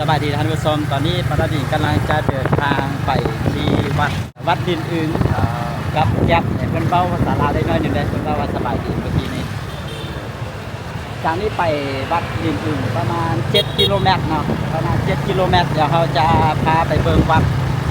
ສະບາຍດີທ່ານຜູ້ຊົມ, ຕອນນີ້ປາລາດີກຳລັງຈະເດີນທາງໄປທີ່ວັດ ວັດດິນອຶງ ເອີ ກັບແກັບ ໃຫ້ເພິ່ນເວົ້າພາສາລາວໄດ້ໜ້ອຍໜຶ່ງເດ້. ເພິ່ນເວົ້າວ່າສະບາຍດີເມື່ອກີ້ນີ້. ຈາກນີ້ໄປວັດດິນອຶງປະມານເຈັດກິໂລແມັດເນາະ, ປະມານເຈັດກິໂລແມັດ. ດຽວເຮົາຈະພາໄປເບິ່ງວັດ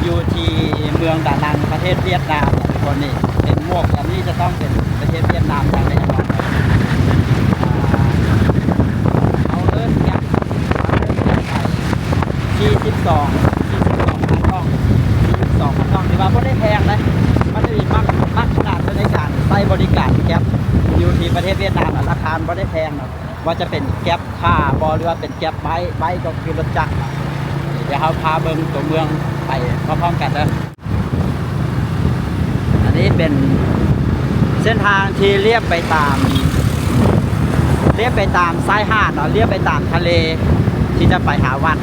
ຢູ່ທີ່ເມືອງດານັງ ປະເທດຫວຽດນາມເນາະທຸກຄົນ. ນີ້ເປັນໝວກແບບນີ້ຈະຕ້ອງເປັນປະເທດຫວຽດນາມຢ່າງແນ່ນອນ. ເຮົາເອີ້ນແກັບ ເຮົາເອີ້ນແກັບໄປ ສີ່ສິບສອງ ສີ່ສິບສອງພັນດອງ ສີ່ສິບສອງພັນດອງ ຖືວ່າບໍ່ໄດ້ແພງເດ້. ມັນຈະມີມາກ ມາກຂະໜາດໃນການໃຊ້ບໍລິການແກັບຢູ່ທີ່ປະເທດຫວຽດນາມນະ, ລາຄາມັນບໍ່ໄດ້ແພງເນາະ. ວ່າຈະເປັນແກັບຄາບໍ ຫຼືວ່າເປັນແກັບໄບ ໄບກໍຄືລົດຈັກນະ. ດຽວເຮົາພາເບິ່ງຕົວເມືອງໄປພ້ອມໆກັນເດີ. ອັນນີ້ເປັນເສັ້ນທາງທີ່ລຽບໄປຕາມ ລຽບໄປຕາມຊາຍຫາດເນາະ, ລຽບໄປຕາມທະເລທີ່ຈະໄປຫາວັດ.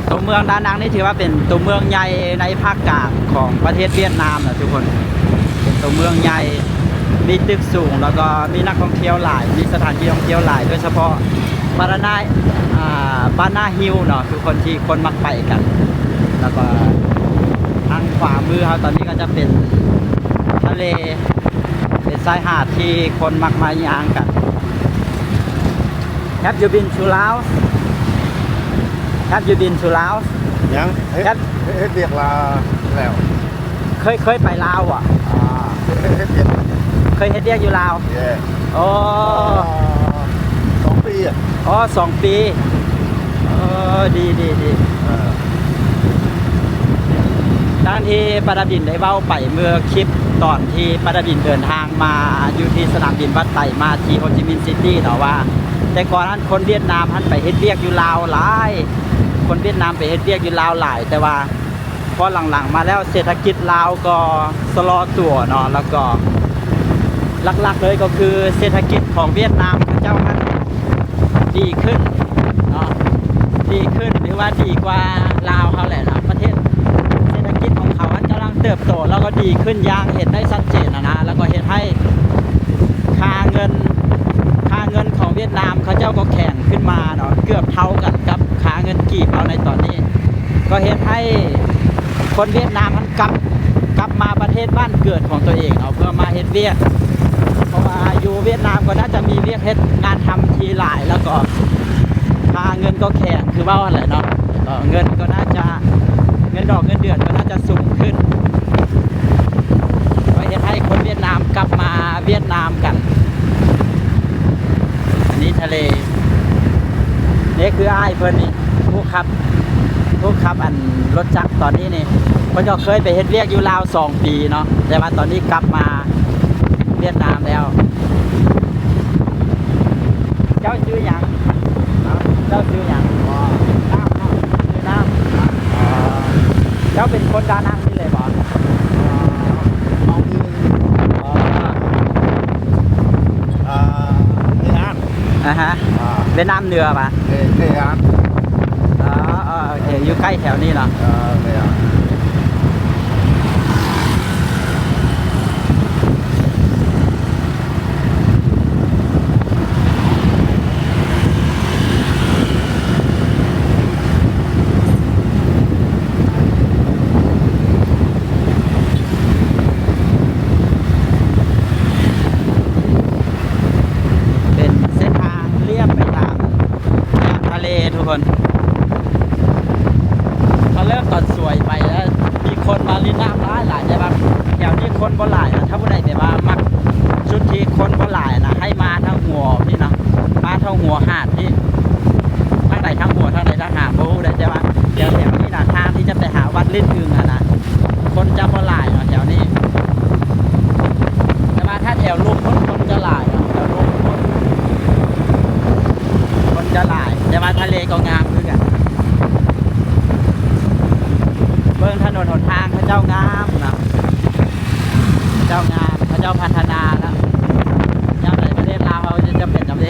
ຕົວເມືອງດານັງນີ້ຖືວ່າເປັນຕົວເມືອງໃຫຍ່ໃນພາກກາງຂອງປະເທດຫວຽດນາມນະທຸກຄົນ. ເປັນຕົວເມືອງໃຫຍ່ ມີຕຶກສູງ ແລ້ວກໍມີນັກທ່ອງທ່ຽວຫຼາຍ, ມີສະຖານທີ່ທ່ອງທ່ຽວຫຼາຍ, ໂດຍສະເພາະບານາ ອ່າ ບານາຮິວເນາະ ຄືຄົນທີ່ຄົນມັກໄປກັນ. ແລ້ວກໍທາງຂວາມືເຮົາຕອນນີ້ກໍຈະເປັນທະເລ ເປັນຊາຍຫາດທີ່ຄົນມັກມາຍ່າງກັນ. Have you been to Laos? Have you been to Laos? ຍັງ ເຮັດ Have ເຮັດວຽກລາວແລ້ວ. ເຄີຍ ເຄີຍໄປລາວບໍ່? ອ່າ ເຮັດວຽກ ເຄີຍເຮັດວຽກຢູ່ລາວ? Yeah. ໂອ້ ອ່າ ສອງປີອະ. ອໍ ສອງປີ. ເອີ ດີ ດີ ດີ. ເອີ ດັ່ງທີ່ປາດາບິນໄດ້ເວົ້າໄປເມື່ອຄລິບຕອນທີ່ປາດາບິນເດີນທາງມາຢູ່ທີ່ສະໜາມບິນວັດໄຕ ມາທີ່ໂຮຈິມິນຊິຕີເນາະ ວ່າແຕ່ກ່ອນຫັ້ນຄົນຫວຽດນາມຫັ້ນໄປເຮັດວຽກຢູ່ລາວຫຼາຍ, ຄົນຫວຽດນາມໄປເຮັດວຽກຢູ່ລາວຫຼາຍ, ແຕ່ວ່າພໍຫຼັງໆມາແລ້ວເສດຖະກິດລາວກໍຊະລໍຕົວເນາະ, ແລ້ວກໍຫຼັກໆເລີຍກໍຄືເສດຖະກິດຂອງຫວຽດນາມເຂົາເຈົ້າຫັ້ນ ດີຂຶ້ນເນາະ, ດີຂຶ້ນ ຫຼືວ່າດີກວ່າລາວເຮົາແຫຼະເນາະ. ປະເທດ ເສດຖະກິດຂອງເຂົາມັນກຳລັງເຕີບໂຕ ແລ້ວກໍດີຂຶ້ນຢ່າງເຫັນໄດ້ຊັດເຈນນະ, ແລ້ວກໍເຮັດໃຫ້ຄ່າເງິນ ຄ່າເງິນຂອງຫວຽດນາມເຂົາເຈົ້າກໍແຂງຂຶ້ນມາເນາະ, ເກືອບເທົ່າກັນກັບຄ່າເງິນກີບເຮົາໃນຕອນນີ້, ກໍເຮັດໃຫ້ຄົນຫວຽດນາມ ກັບ ກັບມາປະເທດບ້ານເກີດຂອງຕົວເອງເນາະ ເພື່ອມາເຮັດວຽກ, ເພາະວ່າຢູ່ຫວຽດນາມກໍໜ້າຈະມີວຽກເຮັດງານທຳທີ່ຫຼາຍ, ແລ້ວກໍຄ່າເງິນກໍແຂງ ຄືເວົ້າຫັ້ນແຫຼະເນາະ, ກໍເງິນກໍໜ້າຈະ ເງິນດອກເງິນເດືອນກໍໜ້າຈະສູງຂຶ້ນ, ກໍເຮັດໃຫ້ຄົນຫວຽດນາມກັບມາຫວຽດນາມກັນ. ອັນນີ້ທະເລ ນີ້ຄືອ້າຍເພິ່ນນີ້ ຜູ້ຂັບ ຜູ້ຂັບອັນລົດຈັກຕອນນີ້ນີ້ ເພິ່ນກໍເຄີຍໄປເຮັດວຽກຢູ່ລາວສອງປີເນາະ, ແຕ່ວ່າຕອນນີ້ກັບມາຫວຽດນາມແລ້ວ. ເຈົ້າຊື່ຫຍັງ? ເຈົ້າຊື່ຫຍັງ? ອໍ ນາມເນາະ ຊື່ນາມ. ອໍ ເຈົ້າເປັນຄົນດານັງນີ້ເລີຍບໍ່? ອໍ ເຮົາຄື ອໍ ອ່າ ເວຍດນາມ ອາຮະ ອ່າ ຫວຽດນາມເໜືອປະ? ເວ ຫວຽດນາມ ອໍ ເອີ ໂອເຄ ຢູ່ໃກ້ແຖວນີ້ເນາະ. ເອີ ຫວຽດນາມ. ເປັນເສັ້ນທາງລຽບໄປຕາມ ຕາມທະເລທຸກຄົນ. ມາເລີ່ມຕອນສວຍໄປແລ້ວ ມີຄົນມາຫຼິ້ນນ້ຳຫຼາຍໆ, ແຕ່ວ່າແຖວນີ້ຄົນບໍ່ຫຼາຍນະ. ຖ້າຜູ້ໃດແບບວ່າມັກຈຸດທີ່ຄົນບໍ່ຫຼາຍນະ ໃຫ້ມາທາງຫົວນີ້ເນາະ, ມາທາງຫົວຫາດນີ້. ທາງໃດທາງຫົວ ທາງໃດທາງຫາງ ບໍ່ຮູ້ເດ້, ແຕ່ວ່າແຖວໆນີ້ນະ ທາງທີ່ຈະໄປຫາວັດລິ້ນອຶງຫັ້ນນະ ຄົນຈະບໍ່ຫຼາຍເນາະແຖວນີ້. ແຕ່ວ່າຖ້າແຖວລຸ່ມພຸ້ນ ຄົນຈະຫຼາຍເນາະ, ແຖວລຸ່ມພຸ້ນ ຄົນຈະຫຼາຍ, ແຕ່ວ່າທະເລກໍງາມຄືກັນ. ເບິ່ງຖະໜົນຫົນທາງເຂົາເຈົ້າງາມນະ, ເຈົ້າງາມ, ເຂົາເຈົ້າພັດທະນາແລ້ວ. ຍາມໃດປະເທດລາວເຮົາຈະເປັນຈຳເລ. ເ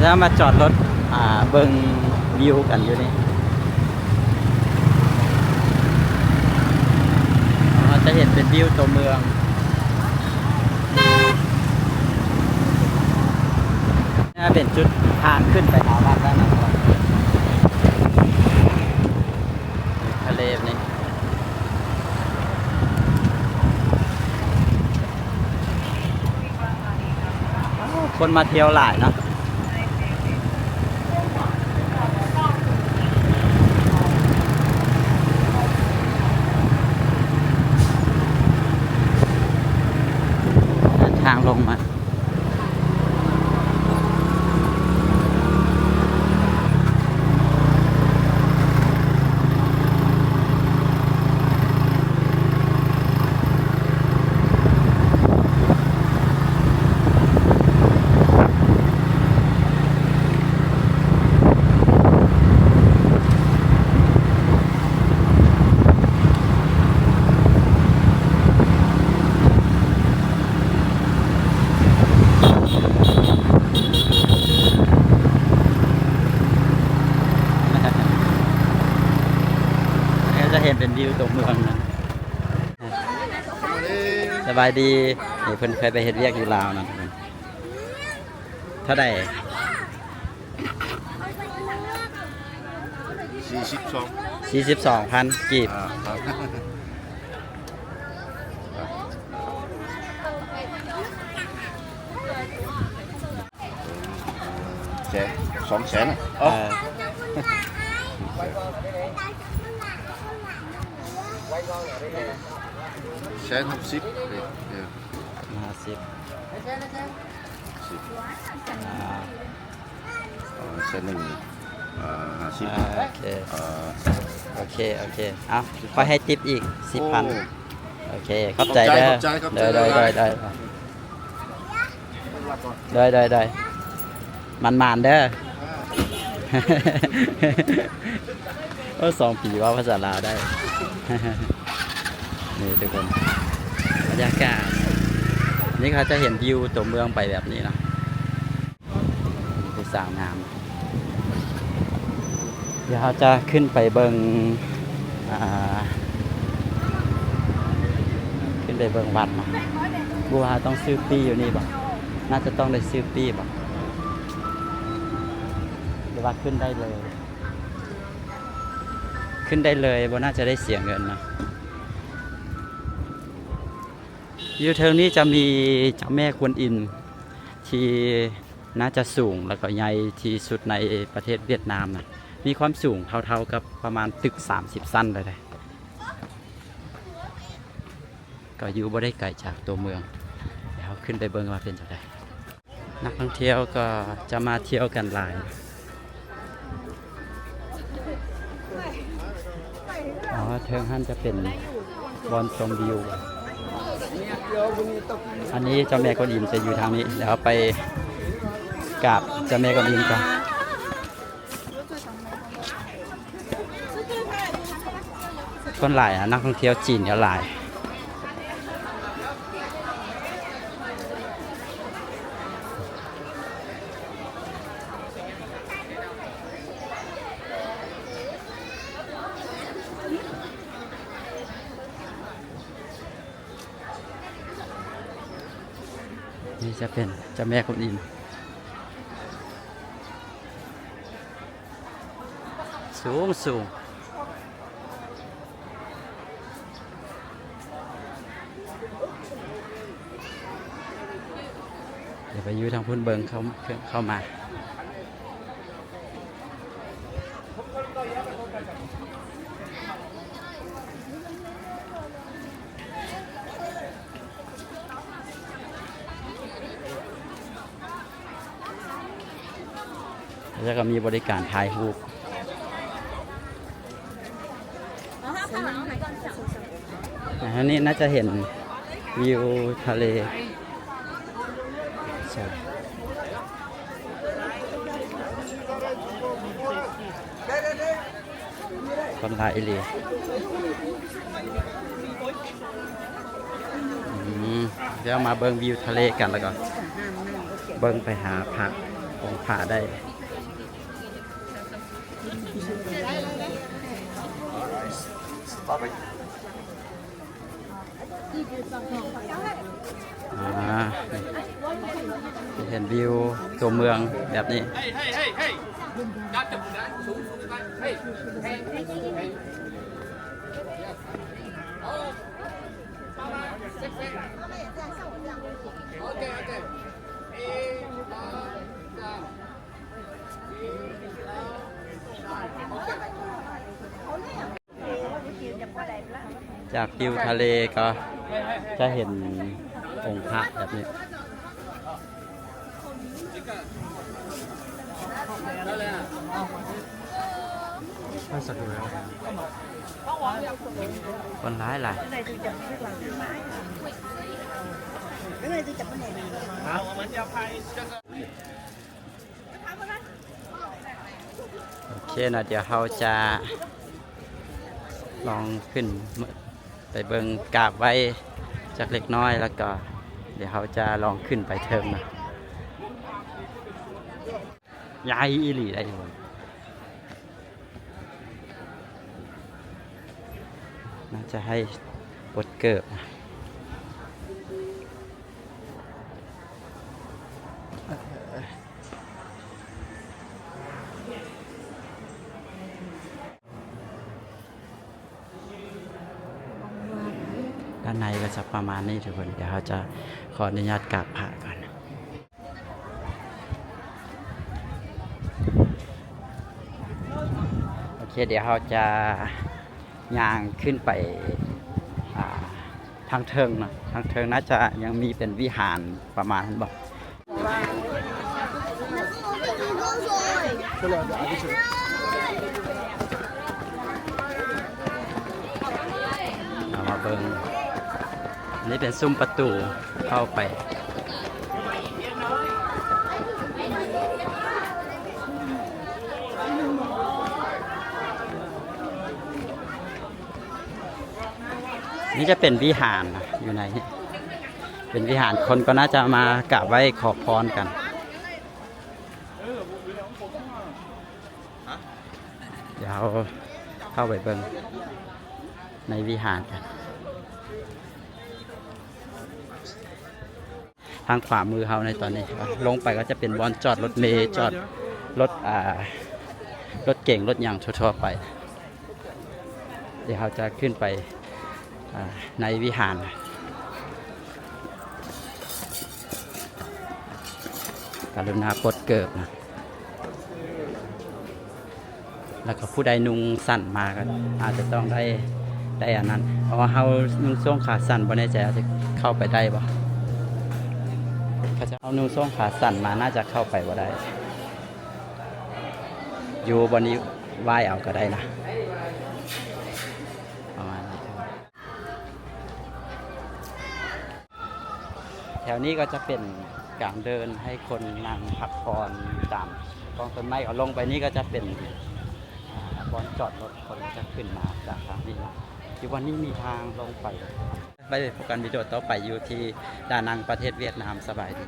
ເຮົາມາຈອດລົດ ອ່າ ເບິ່ງວິວກັນຢູ່ນີ້. ເຮົາຈະເຫັນເປັນວິວຕົວເມືອງ. ນີ້ເປັນຈຸດທາງຂຶ້ນໄປຫາວັດແລ້ວນະ. ທະເລແບບນີ້ ຄົນມາທ່ຽວຫຼາຍເນາະ. ເດີນທາງລົງມາ. ເຮົາຈະເຫັນເປັນວິວຕົວເມືອງນະ. ສະບາຍດີ. ນີ້ເພິ່ນເຄີຍໄປເຮັດວຽກຢູ່ລາວນະ. ເທົ່າໃດ? ສີ່ສິບສອງ ສີ່ສິບສອງພັນກີບ. ອ່າ ແສນ ສອງແສນ ເອີ ແສນຫ້າສິບ ເອີ ຫ້າສິບ ສິບ ອ່າ ເອີ ເສັ້ນໜຶ່ງ ເອີ ຫ້າສິບ ອ່າ ໂອເຄ ເອີ ໂອເຄ ໂອເຄ ເອົາ ຂ້ອຍໃຫ້ຕິບອີກສິບພັນ. ໂອ້ ໂອເຄ ຂອບໃຈເດີ ຂອບໃຈ ຂອບໃຈ ໂດຍ ໂດຍ ໂດຍ ໂດຍ ໂດຍ ໂດຍ ໝານໆເດີ. ໂອ້ ສອງປີເວົ້າພາສາລາວໄດ້. ນີ້ທຸກຄົນ ບັນຍາກາດ ນີ້ເຂົາຈະເຫັນວິວຕົວເມືອງໄປແບບນີ້ເນາະ. ມີສາວງາມ. ດຽວເຮົາຈະຂຶ້ນໄປເບິ່ງ ອ່າ ຂຶ້ນໄປເບິ່ງວັດເນາະ. ບໍ່ຮູ້ວ່າເຮົາຕ້ອງຊື້ປີ້ຢູ່ນີ້ບໍ່? ໜ້າຈະຕ້ອງໄດ້ຊື້ປີ້ບໍ່? ຫຼືວ່າຂຶ້ນໄດ້ເລີຍ? ຂຶ້ນໄດ້ເລີຍ ບໍ່ໜ້າຈະໄດ້ເສຍເງິນເນາະ. ຢູ່ເທິງນີ້ຈະມີເຈົ້າແມ່ກວນອິມທີ່ໜ້າຈະສູງ ແລ້ວກໍໃຫຍ່ທີ່ສຸດໃນປະເທດຫວຽດນາມນະ, ມີຄວາມສູງເທົ່າໆກັບປະມານຕຶກສາມສິບຊັ້ນເລີຍເດ້. ກໍຢູ່ບໍ່ໄດ້ໄກຈາກຕົວເມືອງ, ດຽວເຮົາຂຶ້ນໄປເບິ່ງວ່າເປັນຈັ່ງໃດ. ນັກທ່ອງທ່ຽວກໍຈະມາທ່ຽວກັນຫຼາຍ. ອໍ ເທິງຫັ້ນຈະເປັນບ່ອນຊົມວິວ. ອັນນີ້ເຈົ້າແມ່ກວນອິມຈະຢູ່ທາງນີ້, ດຽວເຮົາໄປກາບເຈົ້າແມ່ກວນອິມກ່ອນ. ຄົນຫຼາຍນະ, ນັກທ່ອງທ່ຽວຈີນກໍຫຼາຍ. ນີ້ຈະເປັນເຈົ້າແມ່ກວນອິມ. ສູງໆ. ດຽວໄປຢູ່ທາງພຸ້ນເບິ່ງ ເຂົ້າ ເຂົ້າມາ. ແລ້ວກໍມີບໍລິການຖ່າຍຮູບ. ອັນນີ້ໜ້າຈະເຫັນວິວທະເລ. ຄົນຫຼາຍອີ່ຫຼີ. ອືມ ດຽວມາເບິ່ງວິວທະເລກັນ ແລ້ວກໍເບິ່ງໄປຫາພັກ ອົງພະໄດ້. ອ່າ ເຫັນວິວຕົວເມືອງແບບນີ້. ຈາກວິວທະເລກໍຈະເຫັນອົງພະແບບນີ້. ຄົນຫຼາຍຫຼາຍ. ໂອເຄເນາະ, ດຽວເຮົາຈະລອງຂຶ້ນໄປເບິ່ງກາບໄຫວ້ຈັກເລັກນ້ອຍ ແລ້ວກໍດຽວເຮົາຈະລອງຂຶ້ນໄປເທິງເນາະ. ໃຫຍ່ອີ່ຫຼີໄດ໋ທຸກຄົນ. ໜ້າຈະໃຫ້ປົດເກີບ. ດ້ານໃນກໍຈະປະມານນີ້ທຸກຄົນ. ດຽວເຮົາຈະຂໍອະນຸຍາດກາບພະກ່ອນ. ໂອເຄ ດຽວເຮົາຈະຍ່າງຂຶ້ນໄປ ອ່າ ທາງເທິງເນາະ. ທາງເທິງໜ້າຈະຍັງມີເປັນວິຫານປະມານນັ້ນບໍ? ເຮົາມາເບິ່ງ ນີ້ເປັນຊຸມປະຕູເຂົ້າໄປ. ນີ້ຈະເປັນວິຫານນະ ຢູ່ໃນນີ້ເປັນວິຫານ ຄົນກໍໜ້າຈະມາກາບໄຫວ້ຂໍພອນກັນ. ດຽວເຮົາເຂົ້າໄປເບິ່ງໃນວິຫານກັນ. ທາງຂວາມືເຮົາໃນຕອນນີ້ ລົງໄປກໍຈະເປັນບ່ອນຈອດລົດເມ, ຈອດລົດ ອ່າ ລົດເກັງ, ລົດຫຍັງທົ່ວໆໄປ. ດຽວເຮົາຈະຂຶ້ນໄປ ອ່າ ໃນວິຫານ. ກະລຸນາປົດເກີບນະ. ແລ້ວກໍຜູ້ໃດນຸ່ງສັ້ນມາກໍອາດຈະຕ້ອງໄດ້ ໄດ້ອັນນັ້ນ. ເພາະວ່າເຮົານຸ່ງໂສ້ງຂາສັ້ນ ບໍ່ແນ່ໃຈວ່າຈະເຂົ້າໄປໄດ້ບໍ່. ເຂົາເຈົ້າເອົານຸ່ງໂສ້ງຂາສັ້ນມາ ໜ້າຈະເຂົ້າໄປບໍ່ໄດ້. ຢູ່ບ່ອນນີ້ຫວ້າຍເອົາກໍໄດ້ນະ ປະມານນີ້. ແຖວນີ້ກໍຈະເປັນກາງເດີ່ນໃຫ້ຄົນນັ່ງພັກຜ່ອນຕາມກ້ອງຕົ້ນໄມ້. ເອົາລົງໄປນີ້ກໍຈະເປັນ ອ່າ ບ່ອນຈອດລົດ ຄົນຈະຂຶ້ນມາຈາກທາງນີ້ເນາະ. ຢູ່ບ່ອນນີ້ມີທາງລົງໄປ. ໄວ້ພົບກັນວິດີໂອຕໍ່ໄປຢູ່ທີ່ດານັງ ປະເທດຫວຽດນາມ. ສະບາຍດີ.